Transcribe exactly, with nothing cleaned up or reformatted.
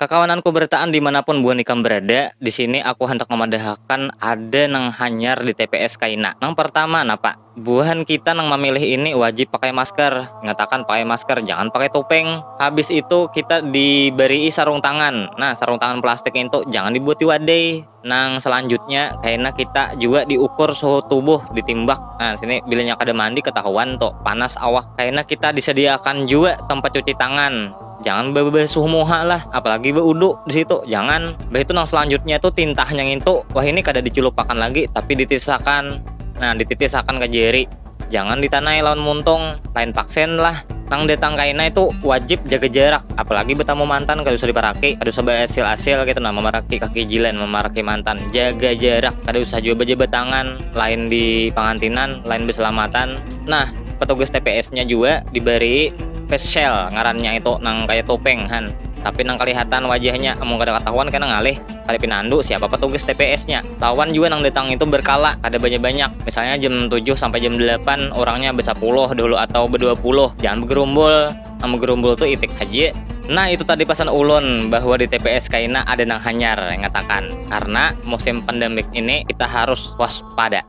Kakawananku bertaan dimanapun buhan ikam berada, di sini aku hendak memadahakan ada nang hanyar di T P S kaina. Nang pertama napa? Buhan kita nang memilih ini wajib pakai masker. Ingatakan pakai masker, jangan pakai topeng. Habis itu kita diberi sarung tangan. Nah, sarung tangan plastik itu jangan dibuat di wadai. Nang selanjutnya, kaina kita juga diukur suhu tubuh, ditimbak. Nah, sini bilanya kada mandi ketahuan tuh panas awak. Kaina kita disediakan juga tempat cuci tangan. Jangan bebasuh muha lah, apalagi beudu di situ. Jangan. Bah itu nang selanjutnya tuh tintahnya ngintu. Wah, ini kada diculupakan lagi, tapi dititisakan. Nah, dititisakan ke jari. Jangan ditanai lawan muntung, lain paksen lah. Nang datang kaina itu wajib jaga jarak, apalagi bertamu mantan kada usah diparaki, kada usah baasil-asil gitu nah, memaraki kakijilan, memaraki mantan, jaga jarak, kada usah juga berjabat tangan, lain di pangantinan, lain berselamatan. Nah, petugas T P S-nya juga diberi face shield ngarannya itu, nang kayak topeng han, tapi nang kelihatan wajahnya, amun kada ketahuan kena ngalih. Kada pinandu siapa petugas T P S-nya. Lawan juga nang datang itu berkala, kada banyak-banyak. Misalnya jam tujuh sampai jam delapan, orangnya bersapuluh dulu atau berdua puluh. Jangan bergerumbul. Nang bergerumbul tuh itik haji. Nah, itu tadi pesan ulun bahwa di T P S kaina ada nang hanyar, ngatakan. Karena musim pandemik ini kita harus waspada.